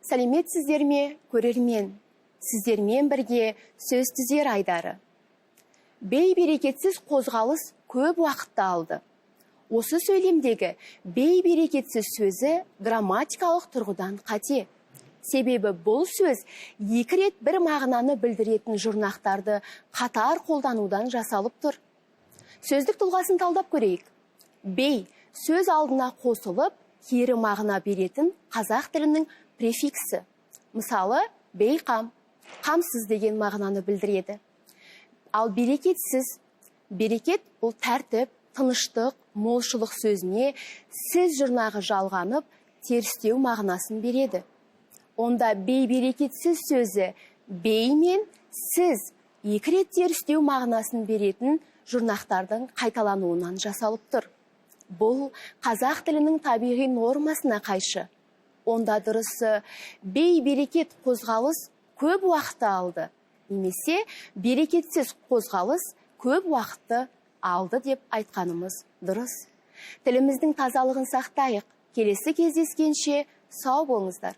Сәлеметсіздер ме, көрермен? Сіздермен бірге «Сөз түзер» айдары. Бейберекетсіз қозғалыс көп уақытты алды. Осы сөйлемдегі «бейберекетсіз» сөзі грамматикалық тұрғыдан қате. Себебі бұл сөз екі рет бір мағынаны білдіретін жұрнақтарды қатар қолданудан жасалып тұр. Сөздік тұлғасын талдап көрейік. Бей сөз алдына қосылып, кері мағына беретін қазақ тілінің префиксі. Мысалы, бейқам, қамсыз деген мағынаны білдіреді. Ал берекетсіз, берекет бұл тәртіп, тыныштық, молшылық сөзіне сіз жұрнағы жалғанып, терістеу мағынасын береді. Онда бейберекетсіз сөзі бей мен сіз екі рет терістеу мағынасын беретін жұрнақтардың қайталануынан жасалып тұр. Бұл қазақ тілінің табиғи нормасына қайшы. Онда дұрысы «бейберекет қозғалыс көп уақытты алды» немесе «берекетсіз қозғалыс көп уақытты алды» деп айтқанымыз дұрыс. Тіліміздің тазалығын сақтайық. Келесі кездескенше сау болыңыздар.